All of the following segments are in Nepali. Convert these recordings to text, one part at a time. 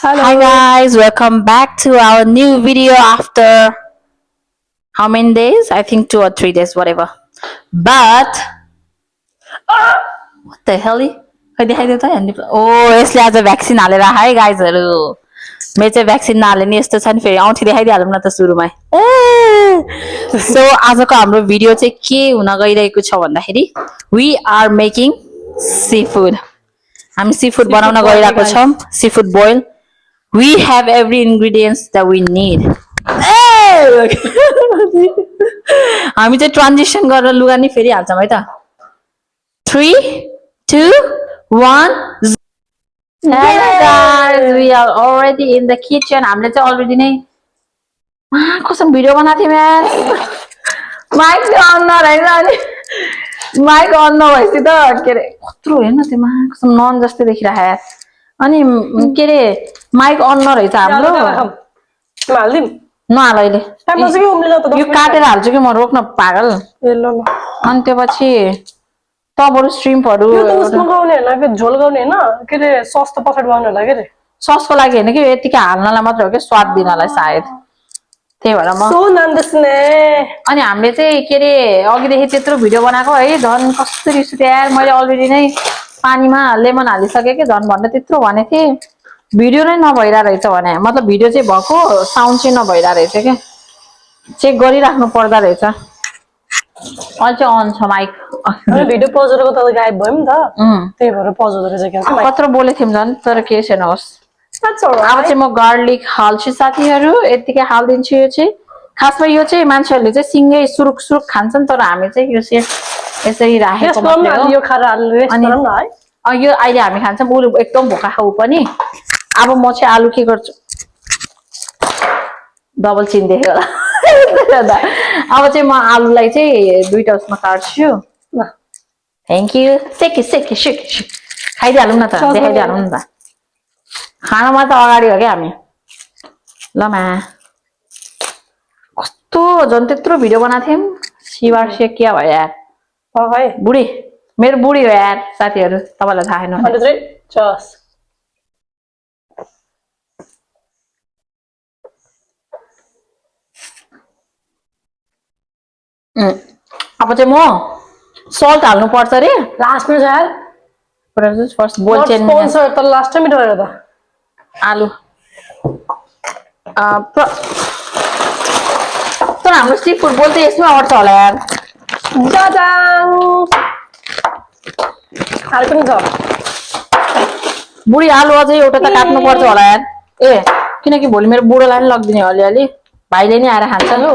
Hi Hello. guys, welcome back to our new video after how many days? I think 2 or 3 days, whatever. But what the hell? खै देखाइदियो त हेर्ने ओ यसले आज भ्याक्सिन हालेर हाई गाइजहरू मेरो चाहिँ भ्याक्सिन नहाले नि यस्तो छ नि फेरि औँठी देखाइदिइहालौँ न त सुरुमै सो आजको हाम्रो भिडियो चाहिँ के हुन गइरहेको छ भन्दाखेरि we are making seafood हामी सी फुड Seafood बनाउन boil, गइरहेको छौँ guys. Seafood boil we have every ingredients that we need. Hey! हामी चाहिँ ट्रान्जिसन गरेर लुगा नि फेरि हाल्छौँ है त 3 2 1 Hello guys, we are already in the kitchen. हामीले चाहिँ अलरेडी नै कसम भिडियो बनाएको थियौँ यार माइक चाहिँ अन नरहेछ अनि माइक अन नभएपछि त के अरे कत्रो हेर्न त्यो कसम नन जस्तै देखिरहेको यार अनि के अरे माइक अन नरहेछ हाम्रो हालिदिउँ नहाल अहिले यो काटेर हाल्छु कि म रोक्न पागल अनि त्यो पछि त बरु स्ट्रिम्पहरू झोल गाउने होइन के अरे सस त पछाडि बनाउनु होला के अरे ससको लागि होइन कि यतिकै हाल्नलाई मात्र हो कि स्वाद दिनलाई सायद त्यही भएर म अनि हामीले चाहिँ के अरे अघिदेखि त्यत्रो भिडियो बनाएको है झन् कस्तो रिस उठ्यो यार मैले अलरेडी नै पानीमा लेमन हालिसकेँ कि झन् भन्दा त्यत्रो भनेको थिएँ भिडियो नै नभइरहेको रहेछ भने मतलब भिडियो चाहिँ भएको साउन्ड चाहिँ नभइरहेको रहेछ क्या चेक गरिराख्नु पर्दा रहेछ अहिले चाहिँ अन छ माइक भिडियो पज गरेको त गायब भयो नि त त्यही भएर पज हुँदो रहेछ क्या कत्रो बोलेको थियौँ झन् तर केही छैन होस् अब चाहिँ म गार्लिक हाल्छु साथीहरू यत्तिकै हालिदिन्छु यो चाहिँ खासमा यो चाहिँ मान्छेहरूले चाहिँ सिङ्गै सुरुक सुरुक खान्छन् तर हामी चाहिँ यो चाहिँ यसरी राखेको अनि यो अहिले हामी खान्छौँ ऊ एकदम भोका खाऊ पनि अब म चाहिँ आलु के गर्छु डबल चिन देख्यो होला अब चाहिँ म आलुलाई चाहिँ दुईटा उसमा काट्छु थ्याङ्क यू सेके सेके सेके खाइदिइहालौँ न त देखाइदिइहालौँ न त खानामा त अगाडि हो क्या हामी ल मा कस्तो झन् त्यत्रो भिडियो बनाएको थियौँ सिवार सेकिया भयो यार बुढी मेरो बुढी हो यार साथीहरू तपाईँलाई थाहा छैन अब चाहिँ म सल्ट हाल्नु पर्छ अरे लास्टमा यार फर्स्ट बोल चेन स्पोन्सर त लास्ट टाइम रहेछ त आलु तर हाम्रो सी फुड बोल चाहिँ यसमा अट्छ होला यार पनि छ बुढी आलु अझै एउटा त काट्नु पर्छ होला यार ए किनकि भोलि मेरो बुढोलाई पनि लगिदिने अलिअलि भाइले नि आएर खान्छ लु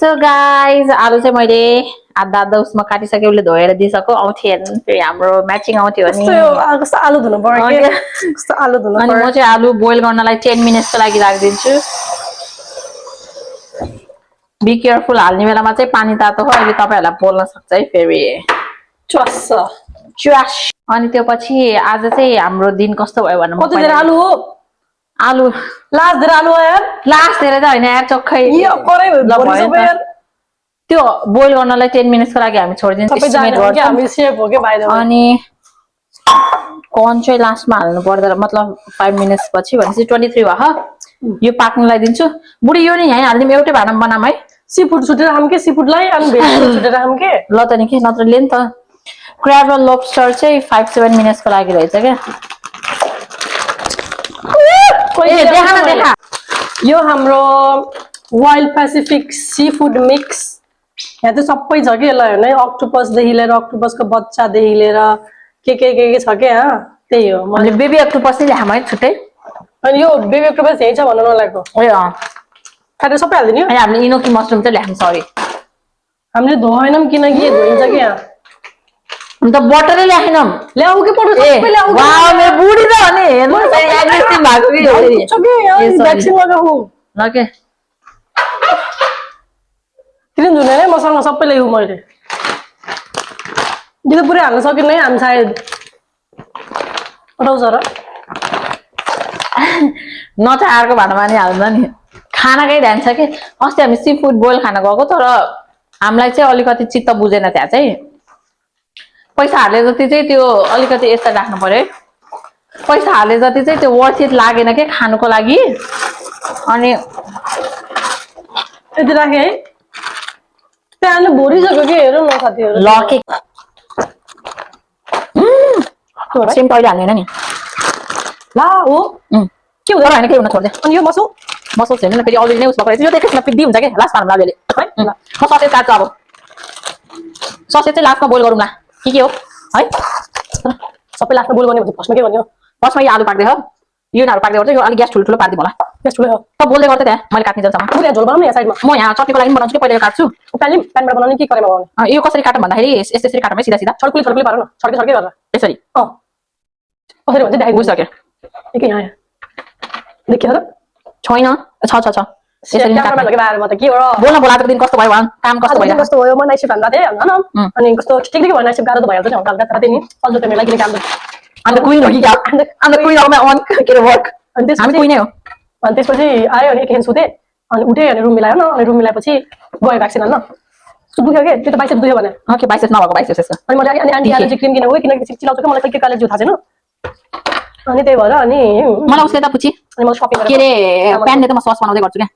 सो गाइज आलु चाहिँ मैले आधा आधा उसमा काटिसकेँ उसले धोएर दिइसक्यो आउँथ्यो हेर्नु फेरि हाम्रो म्याचिङ आउँथ्यो भने अनि म चाहिँ आलु बोइल गर्नलाई 10 मिनटको लागि राखिदिन्छु बी केयरफुल हाल्ने बेलामा चाहिँ पानी तातो हो अहिले तपाईँहरूलाई बोल्न सक्छ है फेरि अनि त्यो पछि आज चाहिँ हाम्रो दिन कस्तो भयो भन्नु आलु लास्ट धेरै आलु यार लास्ट धेरै त होइन यार चक्कै त्यो बोइल गर्नलाई 10 मिनटको लागि हामी छोडिदिन्छौँ अनि कर्न चाहिँ लास्टमा हाल्नु पर्दैन मतलब 5 मिनट्स पछि भनेपछि 23 भयो यो पाक्नलाई दिन्छु बुढी यो नि यहीँ हालिदिउँ एउटै भाँडामा बनाऊँ है सी फुड छुटेर खाऊँ के सी फुडलाई अनि भेज फुड छुटेर खाऊँ के ल त नि के नत्र ले नि त क्र्याब र लोबस्टर चाहिँ 5-7 मिनट्सको लागि रहेछ क्या देखा यो हाम्रो wild Pacific sea food mix यहाँ चाहिँ सबै छ कि यसलाई हेर्नु अक्टोपसदेखि लिएर अक्टोपसको बच्चादेखि लिएर के छ क्या त्यही हो मैले बेबी अक्टोपस नै ल्याएँ है छुट्टै अनि यो बेबी अक्टोपस यही छ भन्नु नलागेको ए काटेर सबै हालिदिनु अनि हामीले इनोकी मसरुम चाहिँ ल्याएँ सरी हामीले धोएनौँ किनकि धोइन्छ क्या अन्त बटरै ल्याएनौँ ल्याऊ के पटो सबै ल्याऊ वाउ मेरो बुढी त भने हेर्नु एग्रेसिभ भएको कि ल के किन धुने नै मसँग सबै ल्याऊ मैले यो त पुरै हाल्न सकिन्न है हामी सायद उठाउँछ र नचाहिँ अर्को भाँडामा नि हाल्छ नि खानाकै ध्यान छ कि अस्ति हामी सी फुड बोइल खान गएको तर हामीलाई चाहिँ अलिकति चित्त बुझेन त्यहाँ चाहिँ पैसा हाले जति चाहिँ त्यो अलिकति यता राख्नु पर्यो पैसा हाले जति चाहिँ त्यो वर्थ इट लागेन के खानुको लागि अनि यति राखेँ है त्यहाँ भरिसक्यो कि हेरौँ न साथीहरू ल के सेम पहिले हाल्दैन नि ला हो के हुँदैन होइन के हुन छोड्दै अनि यो मसु मसल छैन फेरि अलरेडी नै उसमा गरेको यो त एकैछिनमा पिक्दी हुन्छ कि लास्ट पार्नु लाले है म ससेज काट्छु अब ससेज चाहिँ लास्टमा बोइल गरौँला के हो है सबै लास्टमा बोल गर्ने फर्स्टमा के गर्ने हो फर्स्टमा यो आलु पाक्दै हो यो आलु पाक्दै गर्छ यो अलिक ग्यास ठुलो पारिदिउँ होला त्यस ठुलो हो त बोल्दै गर्दै त्यहाँ मैले काट्ने जलसम्म म यहाँ झोल बनाउँ न यहाँ साइडमा म यहाँ चटनीको लागि बनाउँछु कि पहिला काट्छु प्यानबाट बनाउने कि कराईमा बनाउने यो कसरी काटौँ भन्दाखेरि यसरी काटौँ है सिधा सिधा छड्कुली छड्कुली पार न छड्के छड्के गरेर यसरी कसरी भन्छ देखाइ बुझ्छ के एकै यहाँ देखियो त छैन छ छ छ यसरी क्यामेरामा लगे बारे म त के हो र बोल्न बोलाएको दिन कस्तो भयो काम कस्तो भयो कस्तो भयो म नाइट सिफ्ट हान्दा थिएँ होइन अनि कस्तो ठिक ठिक भयो नाइट सिफ्ट गाह्रो त भइहाल्छ नि हल्का हल्का तर नि सल्लो त मेरो लागि काम अन्त क्वीन हो कि क्या अन्त क्वीन हो अन के अरे वर्क अनि हामी क्वीन हो अनि त्यसपछि आयो अनि एकैछिन सुतेँ अनि उठेँ अनि रुम मिलायो न अनि रुम मिलाएपछि गयो भ्याक्सिन हाल्न दुख्यो के त्यो त बाइसेप दुख्यो भने ओके बाइसेप्स नभएको बाइसेप्स यसको अनि मैले अनि एन्टी एलर्जी क्रिम किनेको किनकि चिलाउँछु कि मलाई खै के काले जिउ थाहा छैन अनि त्यही भएर अनि मलाई उसले त पुछि अनि म सपिङ के अरे प्यानले त म सस बनाउँदै गर्छु क्या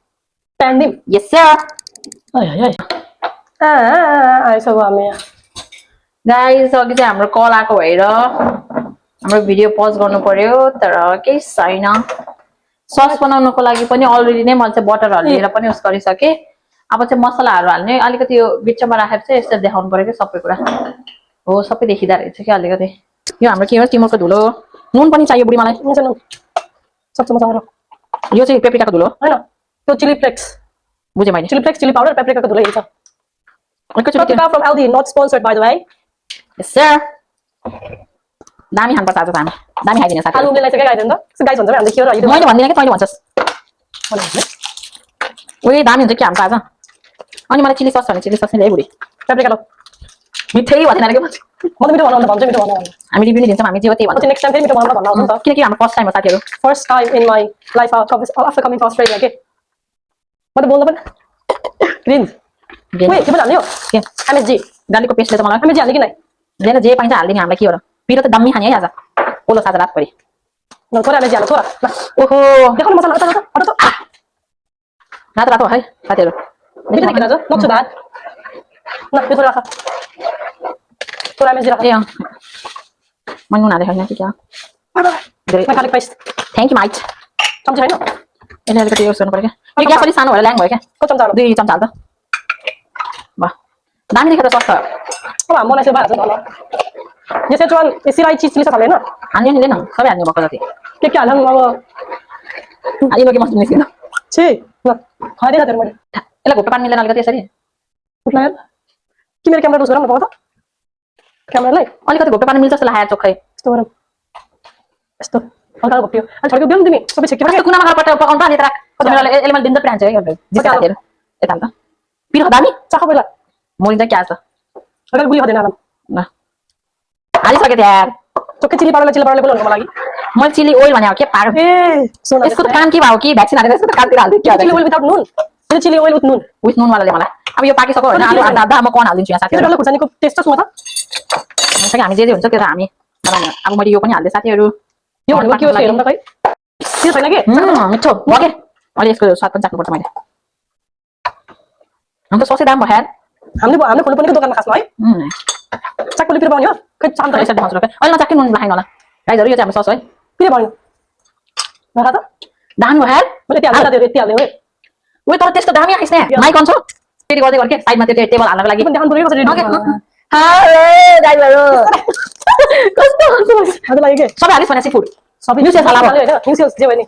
प्यान दिम यस सर आएछ हामी गाइस अघि चाहिँ हाम्रो कल आएको भएर हाम्रो भिडियो पज गर्नु पर्यो तर केही छैन सस बनाउनको लागि पनि अलरेडी नै मैले चाहिँ बटर हालेर पनि उस गरिसकेँ अब चाहिँ मसलाहरू हाल्ने अलिकति यो बिचमा राखेर चाहिँ यसरी देखाउनु पर्यो कि सबै कुरा हो सबै देखिँदो रहेछ कि अलिकति यो हाम्रो के हो टिमुरको धुलो नुन पनि चाहियो बुढी मलाई सक्छ मसँग यो चाहिँ पेप्रिकाको धुलो होइन त्यो चिली फ्लेक्स बुझेँ मैले चिली फ्लेक्स चिली पाउडर पेप्रिकाको धुलो हिँड्छ एकैचोटि from Aldi, not sponsored by the way. Yes, sir. दामी खानुपर्छ आज त हामी दामी खाइदिने साथी आलु उम्लेलाई चाहिँ के खाइदिनु त गाइस भन्छ भने हामीले के हो र मैले भन्दिनँ कि तैँले भन्छस् उयो दामी हुन्छ कि हाम्रो आज अनि मलाई चिली सस भने चिली सस नै ल्याइ बुढी पेप्रिका लो मिठै भन्दैन कि म त मिठो बनाउनु भन्छ मिठो बनाउनु हामी रिभ्यू दिन्छौँ हामी जे हो त्यही भन्छ नेक्स्ट टाइम फेरि मिठो बनाउनु भन्नु आउँछ नि त किनकि हाम्रो फर्स्ट टाइम हो साथीहरू first time in my life after coming to Australia के म त बोल्नु पनि ग्रिन के पनि हाल्ने हो के एमएसजी गार्लिकको पेस्टले त मलाई एमएसजी हाल्ने कि नै जेन जे पाइन्छ हालिदिने हामीलाई के हो र पिरो त दामी खाने है आज ओलो साझा रातभरि छोरा एमएसजी हाल्नु छोरा ओहो देखाउनु मसला हटा हटा हटा रातो रातो है साथीहरू बिना किन आज नक्छु दाद न यो छोरा राख छोरा एमएसजी राख ए मैले नुन हालेको छैन कि क्या धेरै garlic paste thank you might चम्ची छैन यसले अलिकति युज गर्नु पर्यो क्या यो ग्यास अलिक सानो भएर ल्याङ भयो क्या को चम्चा हाल्नु 2 चम्चा हाल त वाह दामी देखेर सस त अब हाम्रो मलाई भइहाल्छ होला यो सेचुवान सिराई चिज चिली सस हाल्दैन हाल्ने नि लिएन सबै हाल्ने भएको जति के हाल्नु अब हालिलो कि मस्त निस्किन छी ल खाइदिए साथीहरू मैले यसलाई घुप्टो पार्न मिल्दैन अलिकति यसरी उठ्ला यार कि मेरो क्यामेरा रोज गरौँ न पाउँछ क्यामेरालाई अलिकति घुप्टो पार्न मिल्छ जस्तो लाग्यो चोखै यस्तो गरौँ यस्तो हल्का घोप्टियो अनि छड्क्यो बिहान तिमी सबै छिक्यो कस्तो कुनामा गएर पट्टा पकाउनु त अनि तर मेरो यसले मैले दिन त प्लान छ है जिस साथीहरू यता त पिरो दामी चाखो पहिला मोरिन्छ क्या छ अगर गुली खाँदैन आराम ल हालिसकेँ यार चोकै चिली पाउडरलाई बोलाउनुको लागि मैले चिली ओइल भने हो के पागल ए सुन यसको त काम के भयो कि भ्याक्सिन हालेर यसको त कामतिर हाल्दै के चिली ओइल विदाउट नुन यो चिली ओइल विथ नुन विथ नुनवालाले मलाई अब यो पाकिसक्यो होइन आलु आधा म कन हालिदिन्छु यहाँ त्यो साथीहरू डल्लो खुर्सानीको टेस्ट छ सुमा त हुन्छ कि हामी जे हुन्छ त्यो त हामी बनाउने अब मैले यो पनि हाल्दै साथीहरू यो भनेको के हो हेरौँ त खै त्यो छैन के मिठो भयो के अहिले यसको स्वाद पनि चाख्नुपर्छ मैले अन्त ससै दाम भयो यार हामीले खोल्नु पनि दोकानमा खासमा है चाक्कुले पिरो पाउने हो खै चाम त यसरी देखाउँछु ल अहिले नचाख्ने नुन राखेन होला गाइजहरू यो चाहिँ हाम्रो सस है पिरो पाउने नखा त दाम भयो यार मैले यति हाल्दै यति हाल्दै हो उयो तर त्यस्तो दामी आइस न माइक अन छ फेरि गर्दै गर्के साइडमा त्यो टेबल हाल्नको लागि पनि देखाउनु पर्यो कसरी गाइजहरू कस्तो हजुर लागि के सबै हालिस भने सी फुड सबै न्युसेस न्युसेस हाला हैन न्युसेस जे भयो नि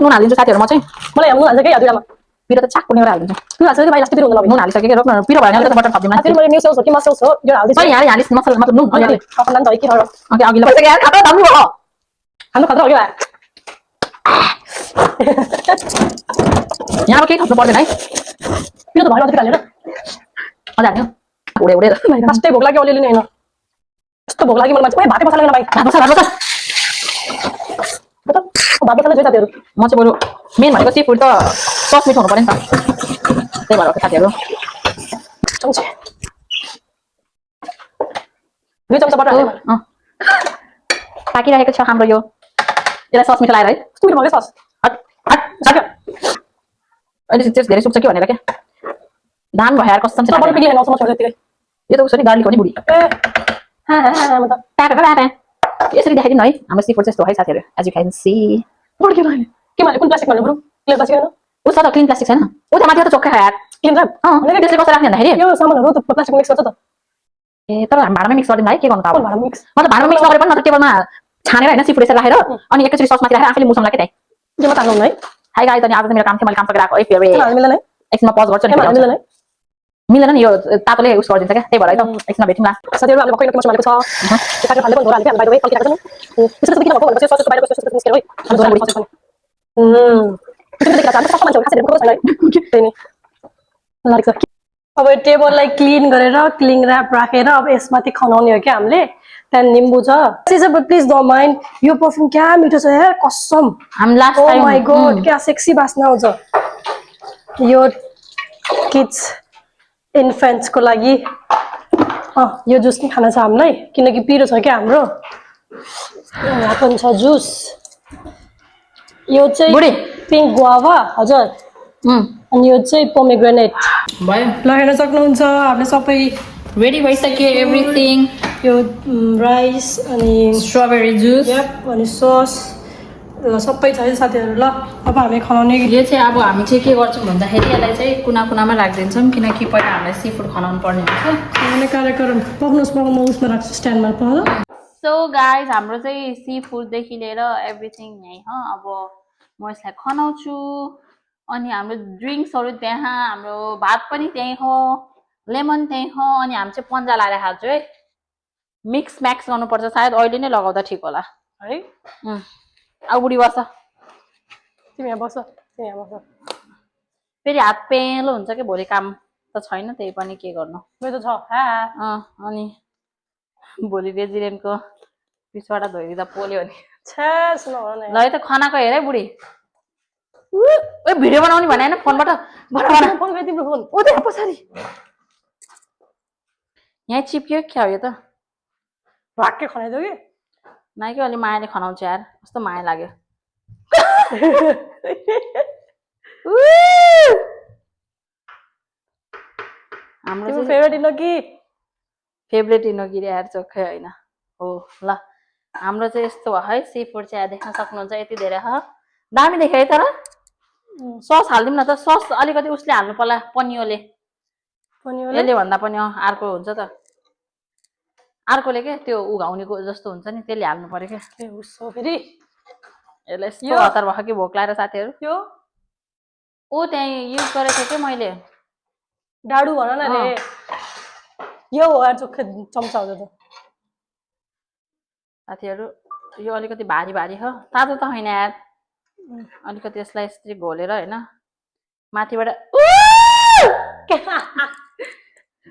नुन हालिदिन्छु साथीहरू म चाहिँ मलाई नुन हाल्छ के हजुरआमा पिरो त चाक पुनेर हालिदिन्छु नुन हाल्छ बाहिर अस्ति पिरो हुँदैन नुन हालिसकेँ कि रोक्न पिरो भयो भने अलिकति बटर थपिदिउँ फेरि मैले न्युसेस हो कि मसल्स हो यो हाल्दै सही यहाँ हालिस मसला मतलब नुन अलि अपन नाम त के हो ओके अघिल्लो पैसा यार खाता दामी भयो हाम्रो खतरा हो क्या यहाँ केही थप्नु पर्दैन है पिरो त भएन हालेर अझ हाल्नु उडे उडे फर्स्टै भोक लाग्यो अलिअलि नै होइन यस्तो भोक लाग्यो मलाई भाते मसला लिन भाइ भात मसला भात मसला चाहिँ साथीहरू म चाहिँ बरु मेन भनेको सी फुड त सस मिठो हुनु पर्यो नि त त्यही भएर साथीहरू चम्ची 2 चम्चा बटर हाल्नु पाकिरहेको छ हाम्रो यो यसलाई सस मिठो लाएर है कस्तो मिठो भयो सस हट हट सक्यो अहिले चाहिँ धेरै सुक्छ कि भनेर क्या धान भयो यार कसम बटर पिघले नसम्म छोड्दै यो त उसरी गार्लिक हो नि बुढी ए हा हा हा म त टाटा टाटा यसरी देखाइदिनु है हाम्रो सी फुड चाहिँ यस्तो है साथीहरू एज यु क्यान सी बढी के भयो के भने कुन प्लास्टिक भन्नु ब्रो क्लियर प्लास्टिक हैन उस त क्लिन प्लास्टिक छैन उ त माथि त चोक्कै यार क्लिन छ त्यसले कसरी राख्ने भन्दाखेरि यो सामानहरु त प्लास्टिक मिक्स गर्छ त ए तर हामी भाँडामा मिक्स गरिदिनु है के गर्नु त अब भाडा मिक्स मतलब भाँडामा मिक्स नगरे पनि न त टेबलमा छानेर हैन सी फुड यसरी राखेर अनि एकैचोटी सस माथि राखेर आफैले मुसाउला के त्यही के म ताल्नु है हाई गाइस अनि आज त मेरो काम थियो मैले काम सकेर आएको है फेरि मिल्दैन है एकछिनमा पज गर्छु नि मिल्दैन है मिलेन नि यो तातोले उस गरिदिन्छ क्या त्यही भएर है त एकछिनमा भेटौँला साथीहरु हामीले भर्खरै नकिन मालेको छ त्यो खाजा खाल्दै बन्द हाल्दै हामी बाइ द वे फल्किरहेको छ नि त्यसको किन भएको भनेपछि सस बाहिरको सस निस्केर है अनि दोहोरी सस पनि त्यसले देखिरा चाहिँ सबै मान्छेहरु खासै देखिएको छैन है त्यही नि लागिछ अब टेबललाई क्लिन गरेर क्लिन र्याप राखेर अब यसमाथि खनाउने हो क्या हामीले त्यहाँ निम्बु छ प्लिज डोन्ट माइन्ड यो परफ्युम क्या मिठो छ यार कसम हामी लास्ट ओ टाइम माय गॉड क्या सेक्सी बास्ना आउँछ यो किड्स इन्फेन्ट्स को लागि यो जुस नि खाना छ हामीलाई किनकि पिरो छ क्या हाम्रो यहाँ पनि छ जुस यो चाहिँ बुढी पिङ्क गुआवा हजुर अनि यो चाहिँ पोमेग्रेनेट भयो ल हेर्न सक्नुहुन्छ हामीले सबै रेडी भइसक्यो एभ्रिथिङ यो राइस अनि स्ट्रबेरी जुस यप अनि सस ल सबै छ है साथीहरू ल अब हामी खनाउने यो चाहिँ अब हामी चाहिँ के गर्छौँ भन्दाखेरि यसलाई चाहिँ कुना कुनामा राखिदिन्छौँ किनकि पहिला हामीलाई सी फुड खनाउनु पर्ने हुन्छ खाने कार्यक्रम पक्नुहोस् म उसमा राख्छु स्ट्यान्डमा पक्नु सो गाइज हाम्रो चाहिँ सी फुडदेखि लिएर एभ्रिथिङ यहीँ हो अब म यसलाई खनाउँछु अनि हाम्रो ड्रिङ्क्सहरू त्यहाँ हाम्रो भात पनि त्यहीँ हो लेमन त्यहीँ हो अनि हामी चाहिँ पन्जा लाएर खान्छौँ है मिक्स म्याक्स गर्नुपर्छ सायद अहिले नै लगाउँदा ठिक होला है अब बुढी बस्छ तिमी यहाँ बस तिमी यहाँ बस फेरि हात पेलो हुन्छ कि भोलि काम त छैन त्यही पनि के गर्नु मेरो त छ अनि भोलि रेजिडेन्टको पिछबाट धोइदिँदा पोल्यो भने छ्यास नभन न ल है त खानाको हेर है बुढी ए भिडियो बनाउने भने होइन फोनबाट फोन गरे तिम्रो फोन ओ त्यहाँ पछाडि यहाँ चिप्क्यो क्या हो यो त भाक्के खनाइदियो कि नाइ कि अलि मायाले खनाउँछ यार कस्तो माया लाग्यो हाम्रो तिम्रो फेभरेट इनोकी फेभरेट इनोकी रे यार चोखै होइन हो ल हाम्रो चाहिँ यस्तो भयो है सी फुड चाहिँ देख्न सक्नुहुन्छ यति धेरै हो दामी देख्यो है तर सस हालिदिउँ न त सस अलिकति उसले हाल्नु पर्ला पनियोले यसले भन्दा पनि अर्को हुन्छ त अर्कोले के त्यो उघाउनेको जस्तो हुन्छ नि त्यसले हाल्नु पर्यो क्या फेरि यसलाई यस्तो हतार भयो कि भोक लागेर साथीहरू यो ऊ त्यहीँ युज गरेको थिएँ कि मैले डाडु भन न रे यो हो यार चोखे चम्चा हो त साथीहरू यो अलिकति भारी भारी हो तातो त होइन यार अलिकति यसलाई यसरी घोलेर होइन माथिबाट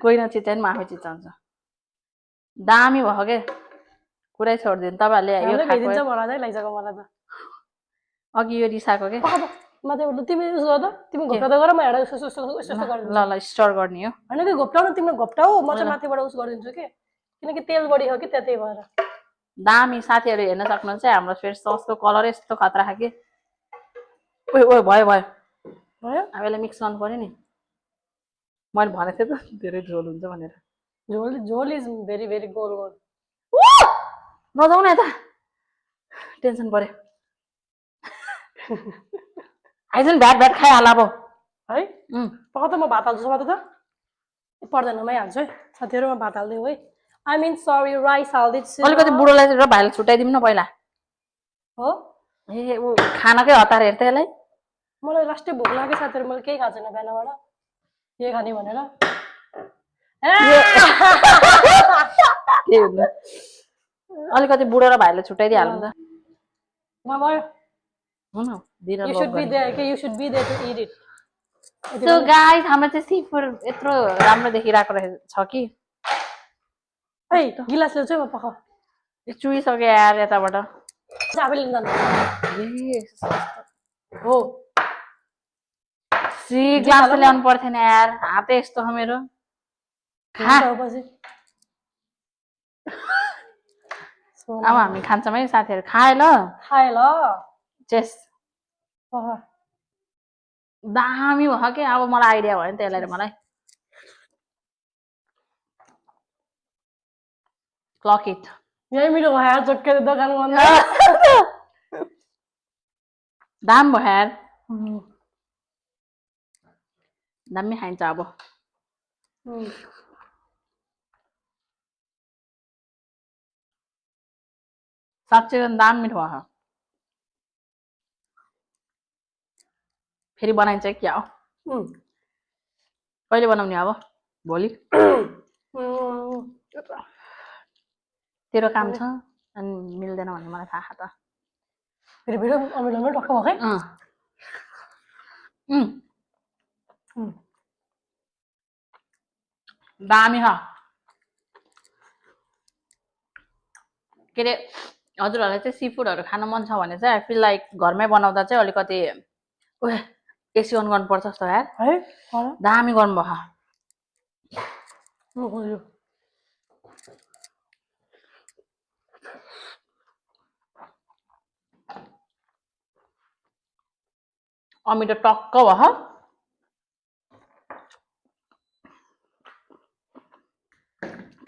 कोही नचिच्छ नि म आफै चिच्चाउँछु दामी भयो के पुरै छोडिदिनु तपाईँहरूले यो खाएको अघि यो रिसाएको के तिमी युज गर त तिमी घोप्टा त गर म हेर यस्तो ल ल स्टर गर्ने हो होइन कि घोप्टाउ न तिम्रो घोप्टाउ म चाहिँ माथिबाट उस गरिदिन्छु कि किनकि तेल बढी हो कि त्यही भएर दामी साथीहरू हेर्न सक्नुहुन्छ हाम्रो फेरि ससको कलर यस्तो खतरा छ कि ओ ओ भयो भयो भयो अब यसलाई मिक्स गर्नु पर्यो नि मैले भनेको थिएँ त धेरै झोल हुन्छ भनेर झोल इज भेरी भेरी गोल गोल नजाऊ न यता टेन्सन पर्यो आइज नि भ्याट भ्याट खाइहाल अब है पक त म भात हाल्छु समात त पर्दैन मै हाल्छु है साथीहरू म भात हाल्दै है आई मिन सरी राइस हाल्दैछु अलिकति बुढोलाई र भाइलाई छुट्याइदिउँ न पहिला हो ए ऊ खानाकै हतार हेर्छ यसलाई मलाई लास्टै भोक लाग्यो साथीहरू मैले केही खाएको छैन बिहानबाट के खाने भनेर अलिकति बुढो र भाइलाई छुट्याइदिइहाल्नु त भयो You should be there. Okay, you should be there to eat it. So guys, हाम्रो चाहिँ सी फुड यत्रो राम्रो देखिरहेको छ कि है गिलास ल्याउँछु म पख चुइसक्यो यार यताबाट आफैले लिन जानु हो सी ग्लास ल्याउनु पर्थेन यार हातै यस्तो हो मेरो अब हामी खान्छौँ है साथीहरू खाए ल खाए ल चेस दामी भयो के अब मलाई आइडिया भयो नि त्यसलाई मलाई क्लक इट यही मेरो भयो चक्केर दोकान बन्द दाम भयो यार दामी खाइन्छ अब साँच्चै दाम मिठो भयो फेरि बनाइन्छ क्या हो कहिले बनाउने अब भोलि तेरो काम छ अनि मिल्दैन भन्ने मलाई थाहा त फेरि फेरि अमिलोमा टक्क भयो दामी छ के अरे हजुरहरूलाई चाहिँ सी फुडहरू खान मन छ भने चाहिँ आई फिल लाइक घरमै बनाउँदा चाहिँ अलिकति एसी अन गर्नुपर्छ जस्तो यार है दामी गर्नुभयो अमिलो टक्क भयो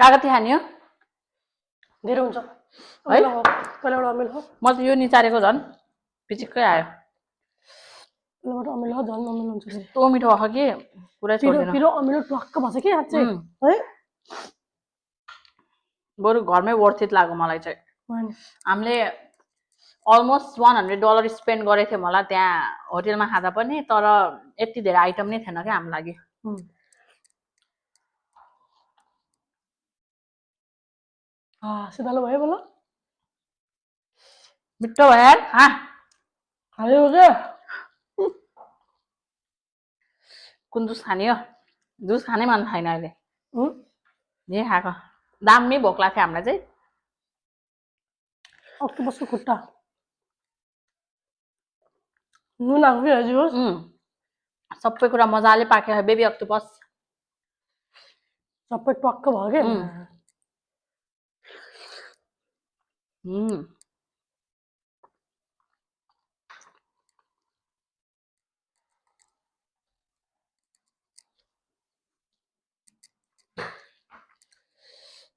कागती खाने हो धेरै हुन्छ है पहिला एउटा अमिलो हो म त यो निचारेको झन् पिचिक्कै आयो पहिलाबाट अमिलो हो झन् अमिलो हुन्छ यस्तो मिठो भयो कि पुरै छोड्दिन पिरो अमिलो टक्क भन्छ कि साँच्चै है बरु घरमै वर्थ इट लाग्यो मलाई चाहिँ हामीले अलमोस्ट $100 स्पेन्ड गरेको थियौँ होला त्यहाँ होटेलमा खाँदा पनि तर यति धेरै आइटम नै थिएन क्या हाम्रो लागि सिधालो भयो बोल मिठो भयो यार खायो क्या कुन जुस खाने हो जुस खानै मन छैन अहिले जे खाएको दामी भोक लाग्थ्यो हामीलाई चाहिँ अक्टोपसको खुट्टा नुन आएको कि हजुर सबै कुरा मजाले पाक्यो बेबी अक्टोपस सबै टक्क भयो क्या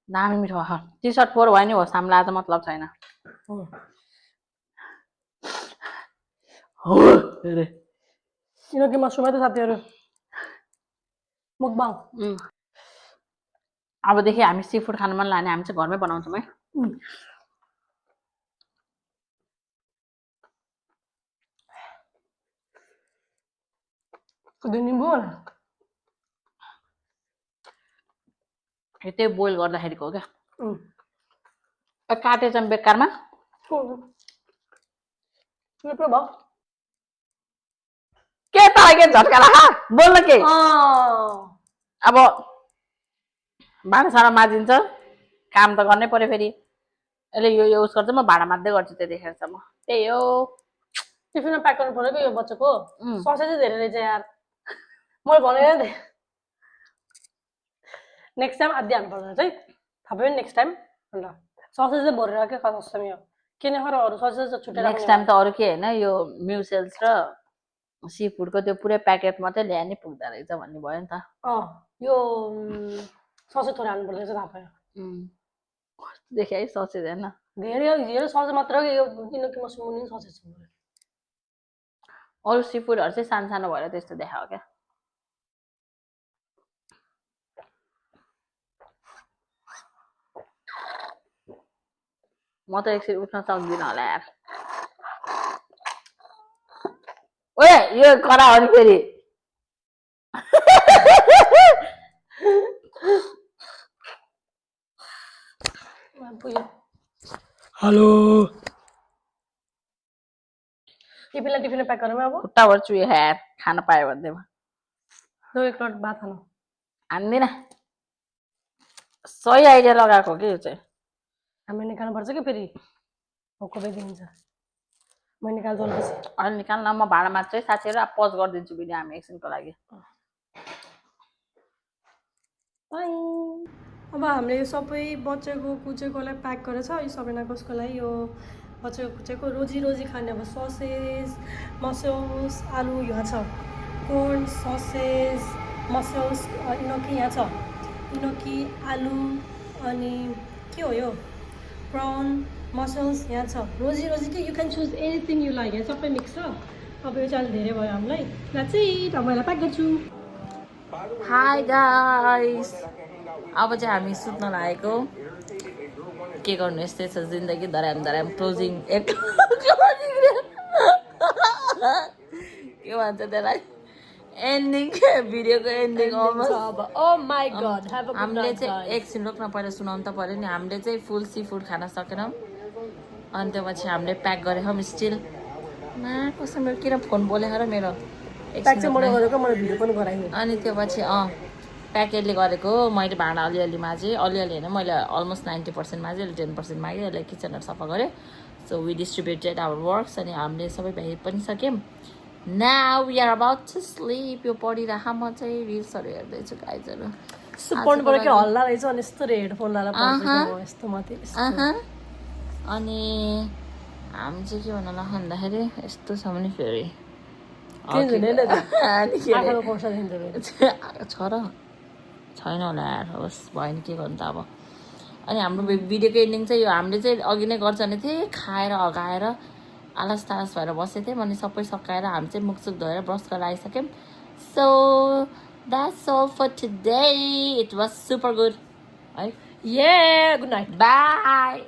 दामी मिठो भयो टी सर्ट फोर भयो नि होस् हामीलाई आज मतलब छैन किनकि मसरुम है त साथीहरू मुकबाङ अबदेखि हामी सी फुड खान मन लाग्ने हामी चाहिँ घरमै बनाउँछौँ है निम्बु त्यही बोइल गर्दाखेरिको हो क्या काटेछ बेकारमा के तँलाई के झट्का लागा बोल्न के अब भाँडासाँडा माझिन्छ काम त गर्नै पर्यो फेरि यसले यो युज गर्छ म भाँडा माझ्दै गर्छु त्यतिखेरसम्म त्यही हो टिफिनमा प्याक गर्नु पर्यो कि यो बच्चाको ससेजै धेरै रहेछ यार मैले भनेर थिएँ नेक्स्ट टाइम आधी हाल्नुपर्छ चाहिँ थाहा भयो नेक्स्ट टाइम अन्त ससेज चाहिँ भरेर के कसम यो किन अरू ससेज त छुटेर नेक्स्ट टाइम त अरू के होइन यो म्युसेल्स र सी फुडको त्यो पुरै प्याकेट मात्रै ल्याए नि पुग्दो रहेछ भन्ने भयो नि त यो ससेज थोरै हाल्नुपर्छ चाहिँ थाहा पायो देखेँ है ससेज होइन धेरै ससेज मात्र यो किनकि मसरुम नि ससेज छ अरू सी फुडहरू चाहिँ सानो सानो भएर त्यस्तो देखायो क्या म त एकछिन उठ्न सक्दिनँ होला यार ओए यो करा हो नि फेरि हेलो टिफिन प्याक गर्नुमा अब खुट्टाबाट चुयो यार खान पायो भन्दैमा ल एक प्लेट भात खानु हान्दिनँ सही आइडिया लगाएको कि यो चाहिँ हामी निकाल्नुपर्छ कि फेरि भोको बेदिन्छ म निकाल्छु अलिपछि अहिले निकाल्न म भाँडामा चाहिँ साथीहरू अब पज गरिदिन्छु भिडियो हामी एकछिनको लागि अब हामीले यो सबै बचेको कुचेकोलाई प्याक गरेर छ यो सबैजना कसको लागि यो बचेको कुचेको रोजी रोजी खाने अब ससेज मसल्स आलु यहाँ छ कोर्न ससेज मसल्स इनोकी यहाँ छ इनोकी आलु अनि के हो यो प्राउन मसल्स यहाँ छ रोजी रोजी के you can choose anything you like यहाँ सबै मिक्स छ अब यो चाहिँ धेरै भयो हामीलाई चाहिँ तपाईँलाई प्याक गर्छु हाई गाइस अब चाहिँ हामी सुत्न लागेको के गर्नु यस्तै छ जिन्दगी धराम धराम क्लोजिङ के भन्छ त्यसलाई एन्डिङ भिडियोको एन्डिङ हामीले चाहिँ एकछिन रोक्न पहिला सुनाउनु त पऱ्यो नि हामीले चाहिँ फुल सी फुड खान सकेनौँ अनि त्यो पछि हामीले प्याक गरेको स्टिल कस्तो मेरो किन फोन बोलेको र मेरो अनि त्यो पछि प्याकेटले गरेको मैले भाँडा अलिअलि माझेँ अलिअलि होइन मैले अलमोस्ट 90% माझेँ अहिले 10% मागेँ यसलाई किचनहरू सफा गरेँ so we distributed our works अनि हामीले सबै भ्याइ पनि सक्यौँ now we are about to sleep यो पढिराख म चाहिँ रिल्सहरू हेर्दैछु गाइजहरू पढ्नुबाट के हल्ला रहेछ अनि यस्तो हेडफोन लाएर यस्तो माथि अनि हामी चाहिँ के भन्नु भन्दाखेरि यस्तो छ भने फेरि छ र छैन होला यार होस् भयो नि के गर्नु त अब अनि हाम्रो भिडियोको एन्डिङ चाहिँ यो हामीले चाहिँ अघि नै गर्छ भने थिएँ खाएर अगाएर आलस तालस भएर बसेको थियौँ अनि सबै सकाएर हामी चाहिँ मुखसुख धोएर ब्रस गरेर आइसक्यौँ so that's all for today it was super good है गुड नाइट बाई